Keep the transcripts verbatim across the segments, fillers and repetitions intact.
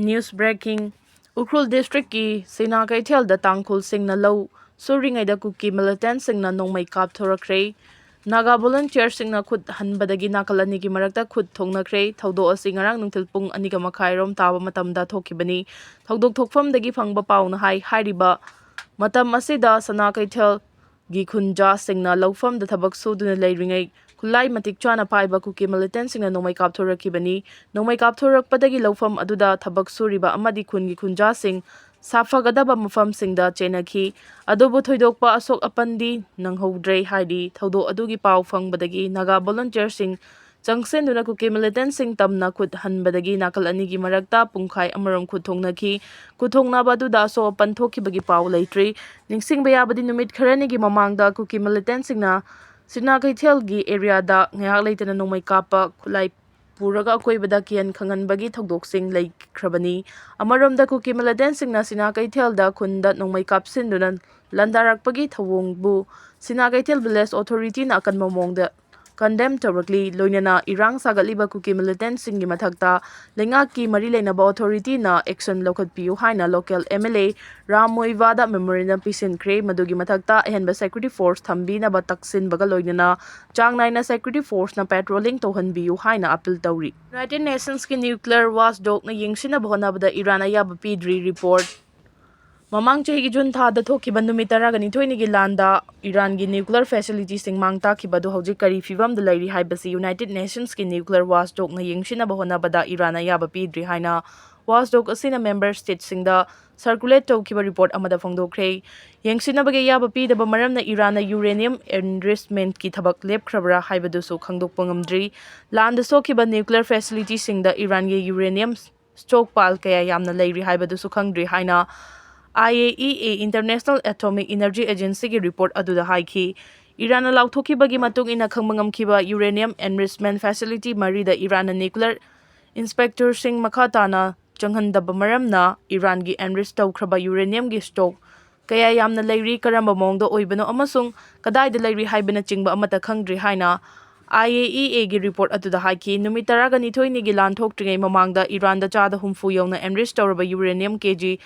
News breaking. Ukhrul districtꯀꯤ ꯁꯤꯅꯥ ꯀꯩꯊꯦꯜꯗ ꯇꯥꯡꯈꯨꯜꯁꯤꯡꯅ ꯂꯧ ꯁꯨꯔꯤꯉꯩꯗ ꯀꯨꯀꯤ militantꯁꯤꯡꯅ ꯅꯣꯡꯃꯩ ꯀꯥꯞꯊꯣꯔꯛꯈ꯭ꯔꯦ꯫ ꯅꯥꯒꯥ volunteerꯁꯤꯡꯅ ꯈꯨꯠ ꯍꯟꯕꯗꯒꯤ ꯅꯥꯀꯜ ꯑꯅꯤꯒꯤ ꯃꯔꯛꯇ ꯈꯨꯠ ꯊꯣꯛꯅꯈ꯭ꯔꯦ꯫ ꯊꯧꯗꯣꯛ ꯑꯁꯤ ꯉꯔꯥꯡ ꯅꯨꯡꯊꯤꯜ ꯄꯨꯡ ꯑꯅꯤꯒ ꯃꯈꯥꯏꯔꯣꯝ ꯇꯥꯕ ꯃꯇꯝꯗ ꯊꯣꯛꯈꯤꯕꯅꯤ꯫ ꯊꯧꯗꯣꯛ ꯊꯣꯛꯐꯝꯗꯒꯤ ꯐꯪꯕ ꯄꯥꯎꯅ ꯍꯥꯏ, ꯍꯥꯏꯔꯤꯕ ꯃꯇꯝ ꯑꯁꯤꯗ ꯁꯅꯥ ꯀꯩꯊꯦꯜꯒꯤ ꯈꯨꯟꯖꯥꯁꯤꯡꯅ ꯂꯧꯐꯝꯗ ꯊꯕꯛ ꯁꯨꯗꯨꯅ ꯂꯩꯔꯤꯉꯩ ꯈꯨꯠꯂꯥꯏ ꯃꯇꯤꯛ ꯆꯥꯅ ꯄꯥꯏꯕ ꯀꯨꯀꯤ militantꯁꯤꯡꯅ ꯅꯣꯡꯃꯩ ꯀꯥꯞꯊꯣꯔꯛꯈꯤꯕꯅꯤ꯫ ꯅꯣꯡꯃꯩ ꯀꯥꯞꯊꯣꯔꯛꯄꯗꯒꯤ ꯂꯧꯐꯝ ꯑꯗꯨꯗ ꯊꯕꯛ ꯁꯨꯔꯤꯕ ꯑꯃꯗꯤ ꯈꯨꯟꯒꯤ ꯈꯨꯟꯖꯥꯁꯤꯡ ꯁꯥꯐꯒꯗꯕ ꯃꯐꯝꯁꯤꯡꯗ ꯆꯦꯟꯅꯈꯤ꯫ ꯑꯗꯨꯕꯨ ꯊꯣꯏꯗꯣꯛꯄ ꯑꯁꯣꯛ ꯑꯄꯟꯗꯤ ꯅꯪꯍꯧꯗ꯭ꯔꯦ ꯍꯥꯏꯔꯤ꯫ ꯊꯧꯗꯣꯛ ꯑꯗꯨꯒꯤ ꯄꯥꯎ ꯐꯪꯕꯗꯒꯤ ꯅꯥꯒꯥ volunteerꯁꯤꯡ ꯆꯪꯁꯤꯟꯗꯨꯅ ꯀꯨꯀꯤ militantꯁꯤꯡ ꯇꯝꯅ ꯈꯨꯠ ꯍꯟꯕꯗꯒꯤ ꯅꯥꯀꯜ ꯑꯅꯤꯒꯤ ꯃꯔꯛꯇ ꯄꯨꯡꯈꯥꯏ ꯑꯃꯔꯣꯝ ꯈꯨꯠ ꯊꯣꯛꯅꯈꯤ꯫ ꯈꯨꯠ ꯊꯣꯛꯅꯕ ꯑꯗꯨꯗ ꯑꯁꯣꯛ ꯑꯄꯟ ꯊꯣꯛꯈꯤꯕꯒꯤ ꯄꯥꯎ ꯂꯩꯇ꯭ꯔꯤ꯫ ꯅꯤꯡꯁꯤꯡꯕ ꯌꯥꯕꯗꯤ, ꯅꯨꯃꯤꯠ ꯈꯔꯅꯤꯒꯤ ꯃꯃꯥꯡꯗ ꯀꯨꯀꯤ militantꯁꯤꯡꯅ ꯁꯤꯅꯥ ꯀꯩꯊꯦꯜꯒꯤ areaꯗ ꯉꯥꯏꯍꯥꯛ ꯂꯩꯇꯅ ꯅꯣꯡꯃꯩ ꯀꯥꯞꯄ, ꯈꯨꯠꯂꯥꯏ ꯄꯨꯔꯒ ꯑꯀꯣꯏꯕꯗ ꯀꯤꯍꯟ ꯈꯪꯍꯟꯕꯒꯤ ꯊꯧꯗꯣꯛꯁꯤꯡ ꯂꯩꯈ꯭ꯔꯕꯅꯤ꯫ ꯑꯃꯔꯣꯝꯗ, ꯀꯨꯀꯤ militantꯁꯤꯡꯅ ꯁꯤꯅꯥ ꯀꯩꯊꯦꯜꯗ ꯈꯨꯟꯗ ꯅꯣꯡꯃꯩ ꯀꯥꯞꯁꯤꯟꯗꯨꯅ ꯂꯥꯟꯗꯥꯔꯛꯄꯒꯤ ꯊꯧꯑꯣꯡꯕꯨ ꯁꯤꯅꯥ ꯀꯩꯊꯦꯜ village authorityꯅ ꯑꯀꯟꯕ ꯃꯑꯣꯡꯗ condemn ꯇꯧꯔꯛꯂꯤ꯫ ꯂꯣꯏꯅꯅ ꯏꯔꯥꯡ ꯁꯥꯒꯠꯂꯤꯕ ꯀꯨꯀꯤ militantꯁꯤꯡꯒꯤ ꯃꯊꯛꯇ ꯂꯩꯉꯥꯛꯀꯤ ꯃꯔꯤ ꯂꯩꯅꯕ authorityꯅ action ꯂꯧꯈꯠꯄꯤꯌꯨ ꯍꯥꯏꯅ local MLA ꯔꯥꯝ ꯃꯣꯏꯕꯥꯗ memorandum ꯄꯤꯁꯤꯟꯈ꯭ꯔꯦ꯫ ꯃꯗꯨꯒꯤ ꯃꯊꯛꯇ ꯑꯍꯦꯟꯕ security force ꯊꯝꯕꯤꯅꯕ ꯇꯛꯁꯤꯟꯕꯒ ꯂꯣꯏꯅꯅ ꯆꯥꯡ ꯅꯥꯏꯅ security forceꯅ patrolling ꯇꯧꯍꯟꯕꯤꯌꯨ ꯍꯥꯏꯅ appeal ꯇꯧꯔꯤ꯫ United Nationsꯀꯤ nuclear watchdogꯅ ꯌꯦꯡꯁꯤꯟꯅꯕ ꯍꯣꯠꯅꯕꯗ ꯏꯔꯥꯟ ꯑꯌꯥꯕ ꯄꯤꯗ꯭ꯔꯤ꯫ Report. ꯃꯃꯥꯡ ꯆꯍꯤꯒꯤ ꯖꯨꯟ ꯊꯥꯗ ꯊꯣꯛꯈꯤꯕ ꯅꯨꯃꯤꯠ ꯇꯔꯥꯒ ꯅꯤꯊꯣꯏꯅꯤꯒꯤ ꯂꯥꯟꯗ ꯏꯔꯥꯟꯒꯤ nuclear facilitiesꯁꯤꯡ ꯃꯥꯡ ꯇꯥꯛꯈꯤꯕ ꯑꯗꯨ ꯍꯧꯖꯤꯛ ꯀꯔꯤ ꯐꯤꯚꯝꯗ ꯂꯩꯔꯤ ꯍꯥꯏꯕꯁꯤ United Nationsꯀꯤ nuclear watchdogꯅ ꯌꯦꯡꯁꯤꯟꯅꯕ ꯍꯣꯠꯅꯕꯗ ꯏꯔꯥꯟ ꯑꯌꯥꯕ ꯄꯤꯗ꯭ꯔꯤ ꯍꯥꯏꯅ watchdog ꯑꯁꯤꯅ member stateꯁꯤꯡꯗ circulate ꯇꯧꯈꯤꯕ report ꯑꯃꯗ ꯐꯣꯡꯗꯣꯛꯈ꯭ꯔꯦ꯫ ꯌꯦꯡꯁꯤꯟꯅꯕꯒꯤ ꯑꯌꯥꯕ ꯄꯤꯗꯕ ꯃꯔꯝꯅ ꯏꯔꯥꯟꯅ uranium enrichmentꯀꯤ ꯊꯕꯛ ꯂꯦꯞꯈ꯭ꯔꯕ꯭ꯔꯥ ꯍꯥꯏꯕꯗꯨꯁꯨ ꯈꯪꯗꯣꯛꯄ ꯉꯝꯗ꯭ꯔꯤ꯫ ꯂꯥꯟꯗ ꯁꯣꯛꯈꯤꯕ nuclear facilitiesꯁꯤꯡꯗ ꯏꯔꯥꯟꯒꯤ uranium stockpile ꯀꯌꯥ ꯌꯥꯝꯅ ꯂꯩꯔꯤ ꯍꯥꯏꯕꯗꯨꯁꯨ ꯈꯪꯗ꯭ꯔꯤ ꯍꯥꯏꯅ IAEA, International Atomic Energy Agencyꯒꯤ report ꯑꯗꯨꯗ ꯍꯥꯏꯈꯤ꯫ ꯏꯔꯥꯟꯅ ꯂꯥꯎꯊꯣꯛꯈꯤꯕꯒꯤ ꯃꯇꯨꯡ ꯏꯟꯅ ꯈꯪꯕ ꯉꯝꯈꯤꯕ uranium enrichment facility ꯃꯔꯤꯗ ꯏꯔꯥꯟꯅ nuclear inspectorꯁꯤꯡ ꯃꯈꯥ ꯇꯥꯅ ꯆꯪꯍꯟꯗꯕ ꯃꯔꯝꯅ ꯏꯔꯥꯟꯒꯤ enrich ꯇꯧꯈ꯭ꯔꯕ uraniumꯒꯤ stock ꯀꯌꯥ ꯌꯥꯝꯅ ꯂꯩꯔꯤ, ꯀꯔꯝꯕ ꯃꯑꯣꯡꯗ ꯑꯣꯏꯕꯅꯣ ꯑꯃꯁꯨꯡ ꯀꯗꯥꯏꯗ ꯂꯩꯔꯤ ꯍꯥꯏꯕꯅꯆꯤꯡꯕ ꯑꯃꯠꯇ ꯈꯪꯗ꯭ꯔꯤ ꯍꯥꯏꯅ IAEA ꯒꯤ report ꯑꯗꯨꯗ ꯍꯥꯏꯈꯤ, ꯅꯨꯃꯤꯠ ꯇꯔꯥꯅꯤꯊꯣꯏꯅꯤꯒꯤ ꯂꯥꯟ ꯊꯣꯛꯇ꯭ꯔꯤꯉꯩ ꯃꯃꯥꯡꯗ ꯏꯔꯥꯟꯗ ꯆꯥꯗ ꯍꯨꯝꯐꯨ ꯌꯧꯅ enrich ꯇꯧꯔꯕ uranium KG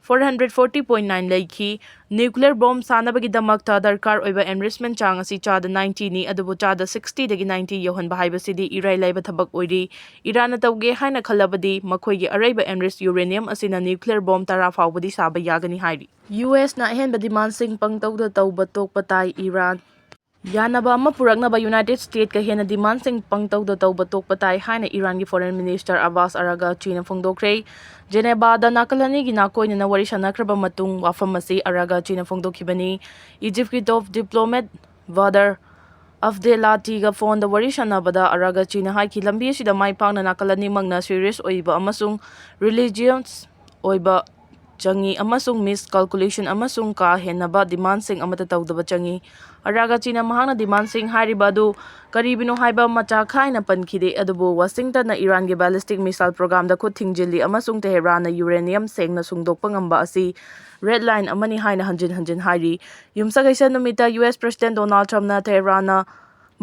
four hundred forty point nine ꯂꯩꯈꯤ꯫ Nuclear bomb ꯁꯥꯅꯕꯒꯤꯗꯃꯛꯇ ꯗꯔꯀꯥꯔ ꯑꯣꯏꯕ enrichment ꯆꯥꯡ ꯑꯁꯤ ꯆꯥꯗ ninety ꯅꯤ, ꯑꯗꯨꯕꯨ ꯆꯥꯗ sixty ꯗꯒꯤ ninety ꯌꯧꯍꯟꯕ ꯍꯥꯏꯕꯁꯤꯗꯤ ꯏꯔꯥꯏ ꯂꯥꯏꯕ ꯊꯕꯛ ꯑꯣꯏꯔꯤ꯫ ꯏꯔꯥꯟꯅ ꯇꯧꯒꯦ ꯍꯥꯏꯅ ꯈꯜꯂꯕꯗꯤ ꯃꯈꯣꯏꯒꯤ ꯑꯔꯩꯕ enriched uranium ꯑꯁꯤꯅ nuclear bomb ꯇꯔꯥ ꯐꯥꯎꯕꯗꯤ ꯁꯥꯕ ꯌꯥꯒꯅꯤ ꯍꯥꯏꯔꯤ꯫ US ꯅ ꯑꯍꯦꯟꯕ demandꯁꯤꯡ ꯄꯪꯇꯧꯗ ꯇꯧꯕ ꯇꯣꯛꯄ ꯇꯥꯏ꯫ ꯏꯔꯥꯟ ꯌꯥꯅꯕ ꯑꯃ ꯄꯨꯔꯛꯅꯕ United States ꯀ ꯍꯦꯟꯅ demandꯁꯤꯡ ꯄꯪꯇꯧꯗ ꯇꯧꯕ ꯇꯣꯛꯄ ꯇꯥꯏ ꯍꯥꯏꯅ ꯏꯔꯥꯟꯒꯤ Foreign Minister ꯑꯕꯥꯁ ꯑꯔꯥꯒꯆꯤꯅ ꯐꯣꯡꯗꯣꯛꯈ꯭ꯔꯦ꯫ Geneva ꯗ ꯅꯥꯀꯜ ꯑꯅꯤꯒꯤ ꯅꯥꯀꯣꯏꯅꯅ ꯋꯥꯔꯤ ꯁꯥꯟꯅꯈ꯭ꯔꯕ ꯃꯇꯨꯡ ꯋꯥꯐꯝ ꯑꯁꯤ ꯑꯔꯥꯒꯆꯤꯅ ꯐꯣꯡꯗꯣꯛꯈꯤꯕꯅꯤ꯫ Egypt ꯀꯤ top diplomat ꯕꯗꯔ ꯑꯕꯗꯦꯂꯥꯇꯤꯒ phone ꯗ ꯋꯥꯔꯤ ꯁꯥꯟꯅꯕꯗ ꯑꯔꯥꯒꯆꯤꯅ ꯍꯥꯏꯈꯤ, ꯂꯝꯕꯤ ꯑꯁꯤꯗ ꯃꯥꯏ ꯄꯥꯛꯅ ꯅꯥꯀꯜ ꯑꯅꯤꯃꯛꯅ serious ꯑꯣꯏꯕ ꯑꯃꯁꯨꯡ religious ꯑꯣꯏꯕ ꯆꯪꯏ ꯑꯃꯁꯨꯡ miscalculation ꯑꯃꯁꯨꯡ ꯀꯥ ꯍꯦꯟꯅꯕ demandꯁꯤꯡ ꯑꯃꯠꯇ ꯇꯧꯗꯕ ꯆꯪꯏ꯫ ꯑꯔꯥꯒꯆꯤꯅ ꯃꯍꯥꯛꯅ demandꯁꯤꯡ ꯍꯥꯏꯔꯤꯕ ꯑꯗꯨ ꯀꯔꯤꯕꯨꯅꯣ ꯍꯥꯏꯕ ꯃꯆꯥ ꯈꯥꯏꯅ ꯄꯟꯈꯤꯗꯦ, ꯑꯗꯨꯕꯨ ꯋꯥꯁꯤꯡꯇꯟꯅ ꯏꯔꯥꯟꯒꯤ ballistic missile programꯗ ꯈꯨꯠ ꯊꯤꯡꯖꯤꯜꯂꯤ ꯑꯃꯁꯨꯡ ꯇꯦꯍꯔꯥꯟꯅ uranium ꯁꯦꯡꯅ ꯁꯨꯡꯗꯣꯛꯄ ꯉꯝꯕ ꯑꯁꯤ red line ꯑꯃꯅꯤ ꯍꯥꯏꯅ ꯍꯟꯖꯤꯟ ꯍꯟꯖꯤꯟ ꯍꯥꯏꯔꯤ꯫ ꯌꯨꯝꯁꯀꯩꯁ ꯅꯨꯃꯤꯠꯇ US President Donald Trumpꯅ ꯇꯦꯍꯔꯥꯟꯅ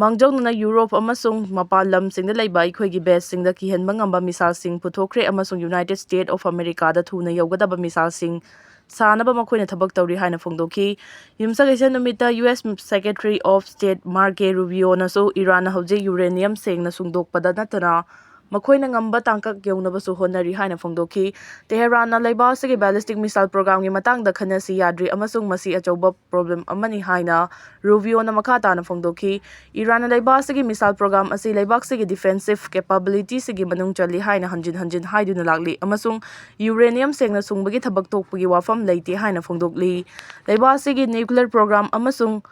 ꯃꯥꯡꯖꯧꯅꯅ ꯌꯨꯔꯣꯞ ꯑꯃꯁꯨꯡ ꯃꯄꯥꯟ ꯂꯝꯁꯤꯡꯗ ꯂꯩꯕ ꯑꯩꯈꯣꯏꯒꯤ baseꯁꯤꯡꯗ ꯀꯤꯍꯟꯕ ꯉꯝꯕ missileꯁꯤꯡ ꯄꯨꯊꯣꯛꯈ꯭ꯔꯦ ꯑꯃꯁꯨꯡ United States of Americaꯗ ꯊꯨꯅ ꯌꯧꯒꯗꯕ missileꯁꯤꯡ ꯁꯥꯅꯕ ꯃꯈꯣꯏꯅ ꯊꯕꯛ ꯇꯧꯔꯤ ꯍꯥꯏꯅ ꯐꯣꯡꯗꯣꯛꯈꯤ꯫ ꯌꯨꯝꯁꯀꯩꯁ ꯅꯨꯃꯤꯠꯇ US Secretary of State Marco Rubioꯅꯁꯨ ꯏꯔꯥꯟꯅ ꯍꯧꯖꯤꯛ uranium ꯁꯦꯡꯅ ꯁꯨꯡꯗꯣꯛꯄꯗ ꯅꯠꯇꯅ ꯃꯈꯣꯏꯅ ꯉꯝꯕ ꯇꯥꯡꯀꯛ ꯌꯧꯅꯕꯁꯨ ꯍꯣꯠꯅꯔꯤ ꯍꯥꯏꯅ ꯐꯣꯡꯗꯣꯛꯈꯤ꯫ ꯇꯦꯍꯔꯥꯟꯅ ꯂꯩꯕꯥꯛ ꯑꯁꯤꯒꯤ ballistic missile programꯒꯤ ꯃꯇꯥꯡꯗ ꯈꯟꯅꯁꯤ ꯌꯥꯗ꯭ꯔꯤ ꯑꯃꯁꯨꯡ ꯃꯁꯤ ꯑꯆꯧꯕ problem ꯑꯃꯅꯤ ꯍꯥꯏꯅ ꯔꯨꯕꯤꯑꯣꯅ ꯃꯈꯥ ꯇꯥꯅ ꯐꯣꯡꯗꯣꯛꯈꯤ꯫ ꯏꯔꯥꯟꯅ ꯂꯩꯕꯥꯛ ꯑꯁꯤꯒꯤ missile program ꯑꯁꯤ ꯂꯩꯕꯥꯛ ꯑꯁꯤꯒꯤ defensive capabilityꯁꯤꯒꯤ ꯃꯅꯨꯡ ꯆꯜꯂꯤ ꯍꯥꯏꯅ ꯍꯟꯖꯤꯟ ꯍꯟꯖꯤꯟ ꯍꯥꯏꯗꯨꯅ ꯂꯥꯛꯂꯤ ꯑꯃꯁꯨꯡ uranium ꯁꯦꯡꯅ ꯁꯨꯡꯕꯒꯤ ꯊꯕꯛ ꯇꯣꯛꯄꯒꯤ ꯋꯥꯐꯝ ꯂꯩꯇꯦ ꯍꯥꯏꯅ ꯐꯣꯡꯗꯣꯛꯂꯤ꯫ ꯂꯩꯕꯥꯛ ꯑꯁꯤꯒꯤ nuclear program ꯑꯃꯁꯨꯡ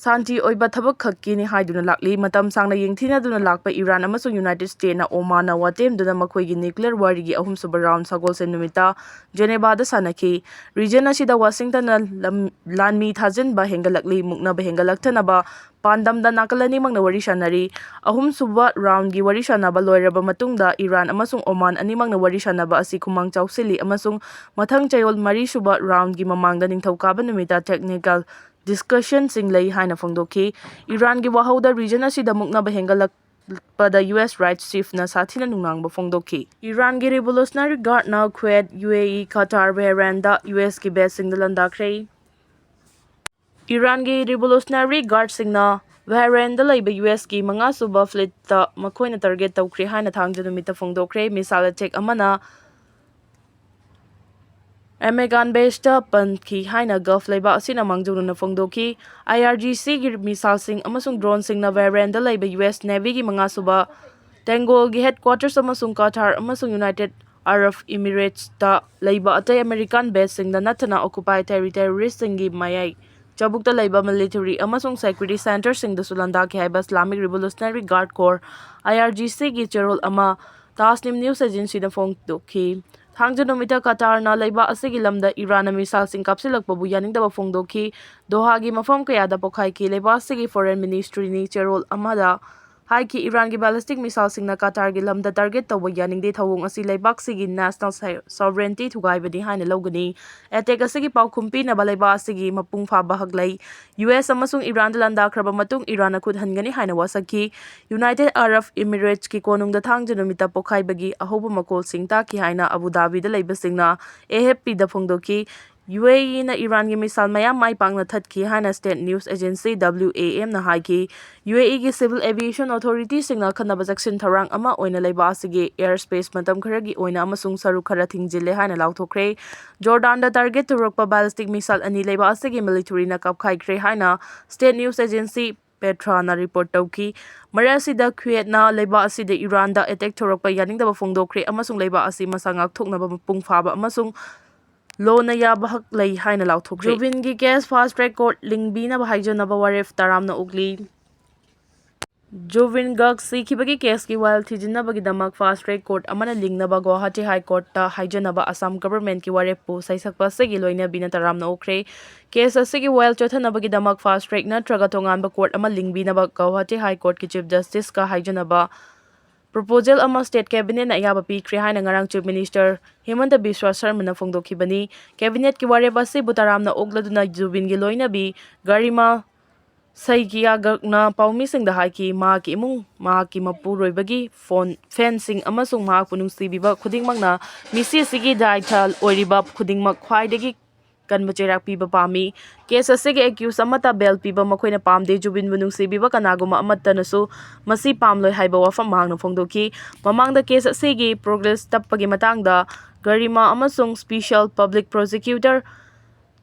ꯁꯥꯟꯇꯤ ꯑꯣꯏꯕ ꯊꯕꯛ ꯈꯛꯀꯤꯅꯤ ꯍꯥꯏꯗꯨꯅ ꯂꯥꯛꯂꯤ꯫ ꯃꯇꯝ ꯁꯥꯡꯅ ꯌꯦꯡꯊꯤꯅꯗꯨꯅ ꯂꯥꯛꯄ ꯏꯔꯥꯟ ꯑꯃꯁꯨꯡ United Statesꯅ ꯑꯣꯃꯥꯟꯅ ꯋꯥꯇꯦꯝꯗꯨꯅ ꯃꯈꯣꯏꯒꯤ nuclear ꯋꯥꯔꯤꯒꯤ ꯑꯍꯨꯝꯁꯨꯕ round ꯁꯒꯣꯜꯁꯦꯟ ꯅꯨꯃꯤꯠꯇ Genevaꯗ ꯁꯥꯟꯅꯈꯤ꯫ Region ꯑꯁꯤꯗ ꯋꯥꯁꯤꯡꯇꯟꯅ ꯂꯝ-, ꯂꯥꯟꯃꯤ ꯊꯥꯖꯤꯟꯕ ꯍꯦꯟꯒꯠꯂꯛꯂꯤ, ꯃꯨꯛꯅꯕ ꯍꯦꯟꯒꯠꯂꯛꯇꯅꯕ ꯄꯥꯟꯗꯝꯗ ꯅꯥꯀꯜ ꯑꯅꯤꯃꯛꯅ ꯋꯥꯔꯤ ꯁꯥꯟꯅꯔꯤ꯫ ꯑꯍꯨꯝꯁꯨꯕ roundꯒꯤ ꯋꯥꯔꯤ ꯁꯥꯟꯅꯕ ꯂꯣꯏꯔꯕ ꯃꯇꯨꯡꯗ ꯏꯔꯥꯟ ꯑꯃꯁꯨꯡ ꯑꯣꯃꯥꯟ ꯑꯅꯤꯃꯛꯅ ꯋꯥꯔꯤ ꯁꯥꯟꯅꯕ ꯑꯁꯤ ꯈꯨꯃꯥꯡ ꯆꯥꯎꯁꯤꯜꯂꯤ ꯑꯃꯁꯨꯡ ꯃꯊꯪ ꯆꯌꯣꯜ ꯃꯔꯤꯁꯨꯕ roundꯒꯤ ꯃꯃꯥꯡꯗ ꯅꯤꯡꯊꯧꯀꯥꯕ ꯅꯨꯃꯤꯠꯇ technical discussionꯁꯤꯡ ꯂꯩ ꯍꯥꯏꯅ ꯐꯣꯡꯗꯣꯛꯈꯤ꯫ ꯏꯔꯥꯟꯒꯤ ꯋꯥꯍꯧꯗ region ꯑꯁꯤꯗ ꯃꯨꯛꯅꯕ ꯍꯦꯟꯒꯠꯂꯛꯄꯗ U S Right Chiefꯅ ꯁꯥꯊꯤꯅ ꯅꯨꯡꯅꯥꯡꯕ ꯐꯣꯡꯗꯣꯛꯈꯤ꯫ ꯏꯔꯥꯟꯒꯤ Revolutionary Guardꯅ Kuwait, U A E, Qatar, Bahrainꯗ U Sꯀꯤ baseꯁꯤꯡꯗ ꯂꯥꯟꯗꯥꯈ꯭ꯔꯦ꯫ ꯏꯔꯥꯟꯒꯤ Revolutionary Guardꯁꯤꯡꯅ Bahrainꯗ ꯂꯩꯕ U Sꯀꯤ ꯃꯉꯥꯁꯨꯕ fleetꯇ ꯃꯈꯣꯏꯅ target ꯇꯧꯈ꯭ꯔꯦ ꯍꯥꯏꯅ ꯊꯥꯡꯖ ꯅꯨꯃꯤꯠꯇ ꯐꯣꯡꯗꯣꯛꯈ꯭ꯔꯦ꯫ Missile attack ꯑꯃꯅ American baseꯇ ꯄꯟꯈꯤ ꯍꯥꯏꯅ Gulf ꯂꯩꯕꯥꯛ ꯑꯁꯤꯅ ꯃꯥꯡꯖꯧꯅꯅ ꯐꯣꯡꯗꯣꯛꯈꯤ꯫ IRGCꯒꯤ missileꯁꯤꯡ ꯑꯃꯁꯨꯡ droneꯁꯤꯡꯅ Bahrainꯗ ꯂꯩꯕ U S Navyꯒꯤ ꯃꯉꯥꯁꯨꯕ Tangolꯒꯤ headquarters ꯑꯃꯁꯨꯡ Qatar ꯑꯃꯁꯨꯡ United Arab Emiratesꯇ ꯂꯩꯕ ꯑꯇꯩ American baseꯁꯤꯡꯗ ꯅꯠꯇꯅ occupied territoryꯁꯤꯡꯒꯤ ꯃꯌꯥꯏ ꯆꯕꯨꯛꯇ ꯂꯩꯕ military ꯑꯃꯁꯨꯡ security centreꯁꯤꯡꯗꯁꯨ ꯂꯥꯟꯗꯥꯈꯤ ꯍꯥꯏꯕ Islamic Revolutionary Guard Corps, IRGCꯒꯤ ꯆꯦꯔꯣꯜ ꯑꯃ Tasnim News Agencyꯗ ꯐꯣꯡꯗꯣꯛꯈꯤ꯫ ꯊꯥꯡꯖ ꯅꯨꯃꯤꯠꯇ Qatarꯅ ꯂꯩꯕꯥꯛ ꯑꯁꯤꯒꯤ ꯂꯝꯗ ꯏꯔꯥꯟꯅ missileꯁꯤꯡ ꯀꯥꯞꯁꯤꯜꯂꯛꯄꯕꯨ ꯌꯥꯅꯤꯡꯗꯕ ꯐꯣꯡꯗꯣꯛꯈꯤ꯫ ꯗꯣꯍꯥꯒꯤ ꯃꯐꯝ ꯀꯌꯥꯗ ꯄꯣꯈꯥꯏꯈꯤ꯫ ꯂꯩꯕꯥꯛ ꯑꯁꯤꯒꯤ Foreign Ministryꯅ ꯆꯦꯔꯣꯜ ꯑꯃꯗ ꯍꯥꯏꯈꯤ, ꯏꯔꯥꯟꯒꯤ ballistic missileꯁꯤꯡꯅ Qatarꯒꯤ ꯂꯝꯗ target ꯇꯧꯕ ꯌꯥꯅꯤꯡꯗꯦ꯫ ꯊꯧꯑꯣꯡ ꯑꯁꯤ ꯂꯩꯕꯥꯛꯁꯤꯒꯤ national sovereignty ꯊꯨꯒꯥꯏꯕꯅꯤ ꯍꯥꯏꯅ ꯂꯧꯒꯅꯤ꯫ Attack ꯑꯁꯤꯒꯤ ꯄꯥꯎꯈꯨꯝ ꯄꯤꯅꯕ ꯂꯩꯕꯥꯛ ꯑꯁꯤꯒꯤ ꯃꯄꯨꯡ ꯐꯥꯕ ꯍꯛ ꯂꯩ꯫ U S ꯑꯃꯁꯨꯡ ꯏꯔꯥꯟꯗ ꯂꯥꯟꯗꯥꯈ꯭ꯔꯕ ꯃꯇꯨꯡ ꯏꯔꯥꯟꯅ ꯈꯨꯠ ꯍꯟꯒꯅꯤ ꯍꯥꯏꯅ ꯋꯥꯁꯛꯈꯤ꯫ United Arab Emiratesꯀꯤ ꯀꯣꯅꯨꯡꯗ ꯊꯥꯡꯖ ꯅꯨꯃꯤꯠꯇ ꯄꯣꯈꯥꯏꯕꯒꯤ ꯑꯍꯧꯕ ꯃꯈꯣꯜꯁꯤꯡ ꯇꯥꯈꯤ ꯍꯥꯏꯅ ꯑꯕꯨ ꯙꯥꯕꯤꯗ ꯂꯩꯕꯁꯤꯡꯅ AFPꯗ ꯐꯣꯡꯗꯣꯛꯈꯤ꯫ UAEꯅ ꯏꯔꯥꯟꯒꯤ missile ꯃꯌꯥꯝ ꯃꯥꯏ ꯄꯥꯛꯅ ꯊꯠꯈꯤ ꯍꯥꯏꯅ state news agency WAMꯅ ꯍꯥꯏꯈꯤ꯫ UAEꯒꯤ civil aviation authorityꯁꯤꯡꯅ ꯑꯈꯟꯅꯕ ꯆꯦꯛꯁꯤꯟ ꯊꯧꯔꯥꯡ ꯑꯃ ꯑꯣꯏꯅ ꯂꯩꯕꯥꯛ ꯑꯁꯤꯒꯤ airspace ꯃꯇꯝ ꯈꯔꯒꯤ ꯑꯣꯏꯅ ꯑꯃꯁꯨꯡ ꯁꯔꯨꯛ ꯈꯔ ꯊꯤꯡꯖꯤꯜꯂꯦ ꯍꯥꯏꯅ ꯂꯥꯎꯊꯣꯛꯈ꯭ꯔꯦ꯫ Jordanꯗ target ꯇꯧꯔꯛꯄ ballistic missile ꯑꯅꯤ ꯂꯩꯕꯥꯛ ꯑꯁꯤꯒꯤ militaryꯅ ꯀꯥꯞꯈꯥꯏꯈ꯭ꯔꯦ ꯍꯥꯏꯅ state news agency Petraꯅ report ꯇꯧꯈꯤ꯫ ꯃꯔꯛ ꯑꯁꯤꯗ Kuwaitꯅ ꯂꯩꯕꯥꯛ ꯑꯁꯤꯗ ꯏꯔꯥꯟꯗ attack ꯊꯣꯔꯛꯄ ꯌꯥꯅꯤꯡꯗꯕ ꯐꯣꯡꯗꯣꯛꯈ꯭ꯔꯦ ꯑꯃꯁꯨꯡ ꯂꯩꯕꯥꯛ ꯑꯁꯤ ꯃꯁꯥ ꯉꯥꯛꯊꯣꯛꯅꯕ ꯃꯄꯨꯡ ꯐꯥꯕ ꯑꯃꯁꯨꯡ ꯂꯣꯅ ꯌꯥꯕ ꯍꯛ ꯂꯩ ꯍꯥꯏꯅ ꯂꯥꯎꯊꯣꯛꯈ꯭ꯔꯦ꯫ Jubineꯒꯤ case fast track court ꯂꯤꯡꯕꯤꯅꯕ ꯍꯥꯏꯖꯅꯕ ꯋꯥꯔꯦꯞ ꯇꯔꯥꯝꯅ ꯑꯣꯛꯂꯤ꯫ ꯖꯨꯕꯤꯟ ꯒꯔꯒ ꯁꯤꯈꯤꯕꯒꯤ ꯀꯦꯁꯀꯤ ꯋꯥꯌꯦꯜ ꯊꯤꯖꯤꯟꯅꯕꯒꯤꯗꯃꯛ ꯐꯥꯁ ꯇ꯭ꯔꯦꯛ ꯀꯣꯔꯠ ꯑꯃꯅ ꯂꯤꯡꯅꯕ ꯒꯨꯋꯥꯍꯥꯇꯤ ꯍꯥꯏ ꯀꯣꯔꯠꯇ ꯍꯥꯏꯖꯅꯕ ꯑꯁꯥꯝ ꯒꯚꯔꯟꯃꯦꯟꯠꯀꯤ ꯋꯥꯔꯦꯞꯄꯨ ꯁꯩꯁꯛꯄ ꯑꯁꯤꯒꯤ ꯂꯣꯏꯅꯕꯤꯅ ꯇꯔꯥꯝꯅ ꯑꯣꯛꯈ꯭ꯔꯦ꯫ ꯀꯦꯁ ꯑꯁꯤꯒꯤ ꯋꯥꯌꯦꯜ ꯆꯠꯊꯅꯕꯒꯤꯗꯃꯛ ꯐꯥꯁ ꯇ꯭ꯔꯦꯛ ꯅꯠꯇ꯭ꯔꯒ ꯇꯣꯉꯥꯟꯕ ꯀꯣꯔꯠ ꯑꯃ ꯂꯤꯡꯕꯤꯅꯕ ꯒꯨꯋꯥꯍꯥꯇꯤ ꯍꯥꯏ ꯀꯣꯔꯠꯀꯤ ꯆꯤꯐ ꯖꯁꯇꯤꯁꯀ ꯍꯥꯏꯖꯅꯕ ꯄ꯭ꯔꯣꯄꯣꯖꯦꯜ ꯑꯃ ꯁ꯭ꯇꯦꯠ ꯀꯦꯕꯤꯅꯦꯠꯅ ꯑꯌꯥꯕ ꯄꯤꯈ꯭ꯔꯦ ꯍꯥꯏꯅ ꯉꯔꯥꯡ ꯆꯤꯐ ꯃꯤꯅꯤꯁꯇꯔ ꯍꯤꯃꯟꯇ ꯕꯤꯁ꯭ꯋꯥ ꯁꯔꯃꯅ ꯐꯣꯡꯗꯣꯛꯈꯤꯕꯅꯤ꯫ ꯀꯦꯕꯤꯅꯦꯠꯀꯤ ꯋꯥꯔꯦꯞ ꯑꯁꯤꯕꯨ ꯇꯔꯥꯝꯅ ꯑꯣꯛꯂꯗꯨꯅ ꯖꯨꯕꯤꯟꯒꯤ ꯂꯣꯏꯅꯕꯤ ꯒꯔꯤꯃꯥ ꯁꯩꯀꯤꯌꯥ ꯒꯔꯒꯅ ꯄꯥꯎꯃꯤꯁꯤꯡꯗ ꯍꯥꯏꯈꯤ, ꯃꯍꯥꯛꯀꯤ ꯏꯃꯨꯡ, ꯃꯍꯥꯛꯀꯤ ꯃꯄꯨꯔꯣꯏꯕꯒꯤ ꯐꯣꯟ, ꯐꯦꯟꯁꯤꯡ ꯑꯃꯁꯨꯡ ꯃꯍꯥꯛꯄꯨ ꯅꯨꯡꯁꯤꯕꯤꯕ ꯈꯨꯗꯤꯡꯃꯛꯅ ꯃꯤꯁꯤ ꯑꯁꯤꯒꯤ ꯗꯥꯏꯇ ꯑꯣꯏꯔꯤꯕ ꯈꯨꯗꯤꯡꯃꯛ ꯈ꯭ꯋꯥꯏꯗꯒꯤ ꯀꯟꯕ ꯆꯩꯔꯥꯛ ꯄꯤꯕ ꯄꯥꯝꯃꯤ꯫ ꯀꯦꯁ ꯑꯁꯤꯒꯤ ꯑꯦꯀ꯭ꯌꯨꯁ ꯑꯃꯠꯇ ꯕꯦꯜ ꯄꯤꯕ ꯃꯈꯣꯏꯅ ꯄꯥꯝꯗꯦ꯫ ꯖꯨꯕꯤꯟꯕꯨ ꯅꯨꯡꯁꯤꯕꯤꯕ ꯀꯅꯥꯒꯨꯝꯕ ꯑꯃꯠꯇꯅꯁꯨ ꯃꯁꯤ ꯄꯥꯝꯂꯣꯏ ꯍꯥꯏꯕ ꯋꯥꯐꯝ ꯃꯍꯥꯛꯅ ꯐꯣꯡꯗꯣꯛꯈꯤ꯫ ꯃꯃꯥꯡꯗ ꯀꯦꯁ ꯑꯁꯤꯒꯤ ꯄ꯭ꯔꯣꯒ꯭ꯔꯦꯁ ꯇꯞꯄꯒꯤ ꯃꯇꯥꯡꯗ ꯒꯔꯤꯃꯥ ꯑꯃꯁꯨꯡ ꯁ꯭ꯄꯤꯁꯦꯜ ꯄꯕ꯭ꯂꯤꯛ ꯄ꯭ꯔꯣꯁꯤꯀ꯭ꯌꯨꯇꯔ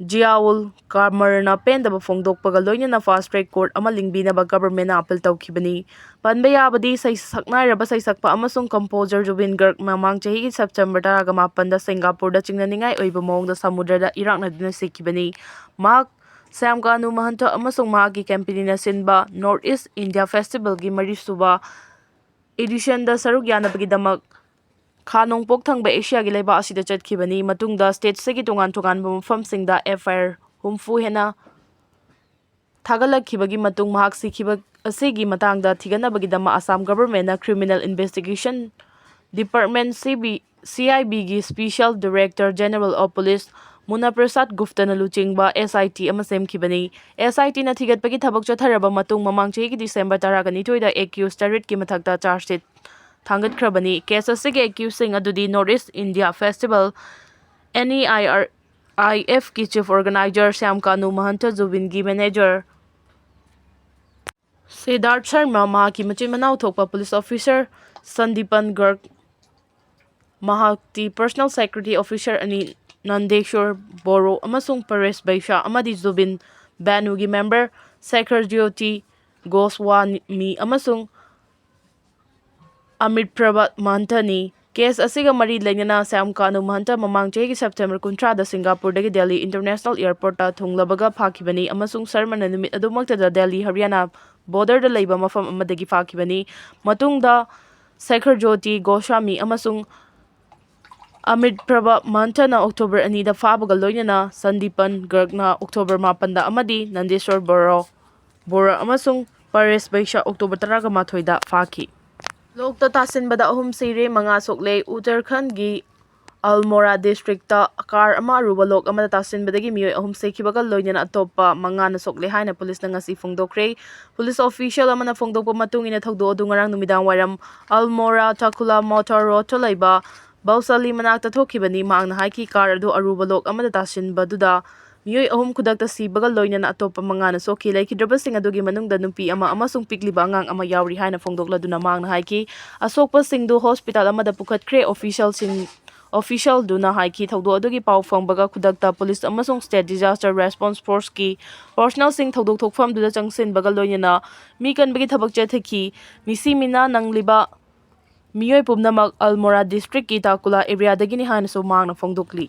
ꯖꯤꯌꯥꯎꯜ ꯀꯃꯔꯅ ꯄꯦꯟꯗꯕ ꯐꯣꯡꯗꯣꯛꯄꯒ ꯂꯣꯏꯅꯅ ꯐꯥꯁ ꯇ꯭ꯔꯦꯛ ꯀꯣꯔꯠ ꯑꯃ ꯂꯤꯡꯕꯤꯅꯕ ꯒꯚꯔꯟꯃꯦꯟꯠꯅ ꯑꯥꯄꯤꯜ ꯇꯧꯈꯤꯕꯅꯤ꯫ ꯄꯟꯕ ꯌꯥꯕꯗꯤ, ꯁꯩ-, ꯁꯛꯅꯥꯏꯔꯕ ꯁꯩꯁꯛꯄ ꯑꯃꯁꯨꯡ ꯀꯝꯄꯣꯖꯔ ꯖꯨꯕꯤꯟ ꯒꯔꯒ ꯃꯃꯥꯡ ꯆꯍꯤꯒꯤ ꯁꯦꯞꯇꯦꯝꯕꯔ ꯇꯔꯥꯒ ꯃꯥꯄꯟꯗ ꯁꯤꯡꯒꯥꯄꯨꯔꯗ ꯆꯤꯡꯅꯅꯤꯡꯉꯥꯏ ꯑꯣꯏꯕ ꯃꯑꯣꯡꯗ ꯁꯃꯨꯗ꯭ꯔꯗ ꯏꯔꯥꯛꯅꯗꯨꯅ ꯁꯤꯈꯤꯕꯅꯤ꯫ ꯃꯍꯥꯛ ꯁ꯭ꯌꯥꯝ ꯀꯥꯅꯨ ꯃꯍꯟꯇ ꯑꯃꯁꯨꯡ ꯃꯍꯥꯛꯀꯤ ꯀꯝꯄꯦꯅꯤꯅ ꯁꯤꯟꯕ ꯅꯣꯔꯠ ꯏꯁ꯭ꯠ ꯏꯟꯗꯤꯌꯥ ꯐꯦꯁꯇꯤꯚꯦꯜꯒꯤ ꯃꯔꯤꯁꯨꯕ ꯏꯗꯤꯁꯟꯗ ꯁꯔꯨꯛ ꯌꯥꯅꯕꯒꯤꯗꯃꯛ ꯈꯥ ꯅꯣꯡꯄꯣꯛ ꯊꯪꯕ ꯑꯦꯁꯤꯌꯥꯒꯤ ꯂꯩꯕꯥꯛ ꯑꯁꯤꯗ ꯆꯠꯈꯤꯕꯅꯤ꯫ ꯃꯇꯨꯡꯗ ꯁ꯭ꯇꯦꯠꯁꯤꯒꯤ ꯇꯣꯉꯥꯟ ꯇꯣꯉꯥꯟꯕ ꯃꯐꯝꯁꯤꯡꯗ ꯑꯦꯐ ꯑꯥꯏ ꯑꯥꯔ ꯍꯨꯝꯐꯨ ꯍꯦꯟꯅ ꯊꯥꯒꯠꯂꯛꯈꯤꯕꯒꯤ ꯃꯇꯨꯡ ꯃꯍꯥꯛ ꯁꯤꯈꯤꯕ ꯑꯁꯤꯒꯤ ꯃꯇꯥꯡꯗ ꯊꯤꯒꯠꯅꯕꯒꯤꯗꯃꯛ ꯑꯁꯥꯝ ꯒꯚꯔꯟꯃꯦꯟꯠꯅ criminal investigation department, C B, C I ꯕꯤꯒꯤ special director general of police Munna Prasad ꯒꯨꯞꯇꯅ ꯂꯨꯆꯤꯡꯕ ꯑꯦꯁ ꯑꯥꯏ ꯇꯤ ꯑꯃ ꯁꯦꯝꯈꯤꯕꯅꯤ꯫ ꯑꯦꯁ ꯑꯥꯏ ꯇꯤꯅ ꯊꯤꯒꯠꯄꯒꯤ ꯊꯕꯛ ꯆꯠꯊꯔꯕ ꯃꯇꯨꯡ ꯃꯃꯥꯡ ꯆꯍꯤꯒꯤ ꯗꯤꯁꯦꯝꯕꯔ ꯇꯔꯥꯒ ꯅꯤꯊꯣꯏꯗ ꯑꯦꯀ꯭ꯌꯨꯁ ꯇꯔꯦꯠꯀꯤ ꯃꯊꯛꯇ ꯆꯥꯔꯖ ꯁꯤꯠ ꯊꯥꯡꯒꯠꯈ꯭ꯔꯕꯅꯤ꯫ ꯀꯦꯁ ꯑꯁꯤꯒꯤ ꯑꯦꯀ꯭ꯌꯨꯁꯁꯤꯡ ꯑꯗꯨꯗꯤ north east India festival, N E I R I ꯑꯦꯐꯀꯤ ꯆꯤꯐ ꯑꯣꯔꯒꯅꯥꯏꯖꯔ ꯁ꯭ꯌꯥꯝ ꯀꯥꯅꯨ ꯃꯍꯟꯇ, ꯖꯨꯕꯤꯟꯒꯤ ꯃꯦꯅꯦꯖꯔ ꯁꯤꯗꯥꯔꯊ ꯁꯔꯃ, ꯃꯍꯥꯛꯀꯤ ꯃꯆꯤꯟ ꯃꯅꯥꯎ ꯊꯣꯛꯄ ꯄꯨꯂꯤꯁ ꯑꯣꯐꯤꯁꯔ ꯁꯟꯗꯤꯄꯟ ꯒꯔꯒ, ꯃꯍꯥꯛꯀꯤ ꯄꯔꯁꯣꯅꯦꯜ ꯁꯦꯀ꯭ꯌꯨꯔꯤꯇꯤ ꯑꯣꯐꯤꯁꯔ ꯑꯅꯤ ꯅꯟꯗꯦꯁꯣꯔ ꯕꯣꯔꯣ ꯑꯃꯁꯨꯡ ꯄꯔꯦꯁ ꯕꯩꯁ꯭ꯌꯥ ꯑꯃꯗꯤ ꯖꯨꯕꯤꯟ ꯕꯦꯟꯗꯒꯤ ꯃꯦꯝꯕꯔ ꯁꯦꯈꯔ ꯖ꯭ꯌꯣꯇꯤ ꯒꯣꯁ꯭ꯋꯥꯃꯤ ꯑꯃꯁꯨꯡ ꯑꯃꯤꯠ ꯄ꯭ꯔꯚꯥꯠ ꯃꯍꯟꯇꯅꯤ꯫ ꯀꯦꯁ ꯑꯁꯤꯒ ꯃꯔꯤ ꯂꯩꯅꯅ ꯁ꯭ꯌꯥꯝ ꯀꯥꯅꯨ ꯃꯍꯟꯇ ꯃꯃꯥꯡ ꯆꯍꯤꯒꯤ ꯁꯦꯞꯇꯦꯝꯕꯔ ꯀꯨꯟꯊ꯭ꯔꯥꯗ ꯁꯤꯡꯒꯥꯄꯨꯔꯗꯒꯤ ꯗꯦꯜꯂꯤ ꯏꯟꯇꯔꯅꯦꯁꯅꯦꯜ ꯑꯦꯌꯔꯄꯣꯔꯠꯇ ꯊꯨꯡꯂꯕꯒ ꯐꯥꯈꯤꯕꯅꯤ ꯑꯃꯁꯨꯡ ꯁꯔꯃꯅ ꯅꯨꯃꯤꯠ ꯑꯗꯨꯃꯛꯇꯗ ꯗꯦꯜꯂꯤ, ꯍꯔꯤꯌꯥꯅꯥ ꯕꯣꯔꯗꯔꯗ ꯂꯩꯕ ꯃꯐꯝ ꯑꯃꯗꯒꯤ ꯐꯥꯈꯤꯕꯅꯤ꯫ ꯃꯇꯨꯡꯗ ꯁꯦꯈꯔ ꯖꯣꯇꯤ ꯒꯣꯁ꯭ꯋꯥꯃꯤ ꯑꯃꯁꯨꯡ ꯑꯃꯤꯠ ꯄ꯭ꯔꯚ ꯃꯟꯊꯅ ꯑꯣꯛꯇꯣꯕꯔ ꯑꯅꯤꯗ ꯐꯥꯕꯒ ꯂꯣꯏꯅꯅ ꯁꯟꯗꯤꯄꯟ ꯒꯔꯒꯅ ꯑꯣꯛꯇꯣꯕꯔ ꯃꯥꯄꯟꯗ ꯑꯃꯗꯤ ꯅꯟꯗꯦꯁ꯭ꯋꯔ ꯕꯣꯔꯣ ꯕꯣꯔꯥ ꯑꯃꯁꯨꯡ ꯄꯔꯦꯁ ꯕꯩꯁꯥ ꯑꯣꯛꯇꯣꯕꯔ ꯇꯔꯥꯒ ꯃꯥꯊꯣꯏꯗ ꯐꯥꯈꯤ꯫ ꯂꯣꯛꯇ ꯇꯥꯁꯤꯟꯕꯗ ꯑꯍꯨꯝ ꯁꯤꯔꯦ, ꯃꯉꯥ ꯁꯣꯛꯂꯦ꯫ ꯎꯠꯇꯔꯈꯟꯗꯒꯤ ꯑꯜꯃꯣꯔꯥ ꯗꯤꯁꯇ꯭ꯔꯤꯛꯇ ꯀꯥꯔ ꯑꯃ ꯑꯔꯨꯕ ꯂꯣꯛ ꯑꯃꯗ ꯇꯥꯁꯤꯟꯕꯗꯒꯤ ꯃꯤꯑꯣꯏ ꯑꯍꯨꯝ ꯁꯤꯈꯤꯕꯒ ꯂꯣꯏꯅꯅ ꯑꯇꯣꯞꯄ ꯃꯉꯥꯅ ꯁꯣꯛꯂꯦ ꯍꯥꯏꯅ ꯄꯨꯂꯤꯁꯅ ꯉꯁꯤ ꯐꯣꯡꯗꯣꯛꯈ꯭ꯔꯦ꯫ ꯄꯨꯂꯤꯁ ꯑꯣꯐꯤꯁꯤꯌꯦꯜ ꯑꯃꯅ ꯐꯣꯡꯗꯣꯛꯄ ꯃꯇꯨꯡ ꯏꯟꯅ ꯊꯧꯗꯣꯛ ꯑꯗꯨ ꯉꯔꯥꯡ ꯅꯨꯃꯤꯗꯥꯡ ꯋꯥꯏꯔꯝ ꯑꯜꯃꯣꯔꯥ ꯇꯥꯀꯨꯂꯥ ꯃꯣꯇꯣꯔ ꯔꯣꯗꯇ ꯂꯩꯕ ꯕꯧꯁꯥꯂꯤ ꯃꯅꯥꯛꯇ ꯊꯣꯛꯈꯤꯕꯅꯤ꯫ ꯃꯍꯥꯛꯅ ꯍꯥꯏꯈꯤ, ꯀꯥꯔ ꯑꯗꯨ ꯑꯔꯨꯕ ꯂꯣꯛ ꯑꯃꯗ ꯇꯥꯁꯤꯟꯕꯗꯨꯗ ꯃꯤꯑꯣꯏ ꯑꯍꯨꯝ ꯈꯨꯗꯛꯇ ꯁꯤꯕꯒ ꯂꯣꯏꯅꯅ ꯑꯇꯣꯞꯄ ꯃꯉꯥꯅ ꯁꯣꯛꯈꯤ꯫ ꯂꯩꯈꯤꯗ꯭ꯔꯕꯁꯤꯡ ꯑꯗꯨꯒꯤ ꯃꯅꯨꯡꯗ ꯅꯨꯄꯤ ꯑꯃ ꯑꯃꯁꯨꯡ ꯄꯤꯛꯂꯤꯕ ꯑꯉꯥꯡ ꯑꯃ ꯌꯥꯎꯔꯤ ꯍꯥꯏꯅ ꯐꯣꯡꯗꯣꯛꯂꯗꯨꯅ ꯃꯍꯥꯛꯅ ꯍꯥꯏꯈꯤ, ꯑꯁꯣꯛꯄꯁꯤꯡꯗꯨ ꯍꯣꯁꯄꯤꯇꯥꯜ ꯑꯃꯗ ꯄꯨꯈꯠꯈ꯭ꯔꯦ꯫ ꯑꯣꯐꯤꯁꯤꯌꯦꯜꯁꯤꯡ ꯑꯣꯐꯤꯁꯤꯌꯦꯜꯗꯨꯅ ꯍꯥꯏꯈꯤ, ꯊꯧꯗꯣꯛ ꯑꯗꯨꯒꯤ ꯄꯥꯎ ꯐꯪꯕꯒ ꯈꯨꯗꯛꯇ ꯄꯨꯂꯤꯁ ꯑꯃꯁꯨꯡ ꯁ꯭ꯇꯦꯠ ꯗꯤꯖꯥꯁꯇꯔ ꯔꯦꯁꯄꯣꯟꯁ ꯐꯣꯔꯁꯀꯤ ꯄꯔꯁꯣꯅꯦꯜꯁꯤꯡ ꯊꯧꯗꯣꯛ ꯊꯣꯛꯐꯝꯗꯨꯗ ꯆꯪꯁꯤꯟꯕꯒ ꯂꯣꯏꯅꯅ ꯃꯤ ꯀꯟꯕꯒꯤ ꯊꯕꯛ ꯆꯠꯊꯈꯤ꯫ ꯃꯤꯁꯤ ꯃꯤꯅꯥ ꯅꯪꯂꯤꯕ ꯃꯤꯑꯣꯏ ꯄꯨꯝꯅꯃꯛ ꯑꯜꯃꯣꯔꯥ ꯗꯤꯁꯇ꯭ꯔꯤꯛꯀꯤ ꯇꯥꯀꯨꯂꯥ ꯑꯦꯔꯤꯌꯥꯗꯒꯤꯅꯤ ꯍꯥꯏꯅꯁꯨ ꯃꯍꯥꯛꯅ ꯐꯣꯡꯗꯣꯛꯂꯤ꯫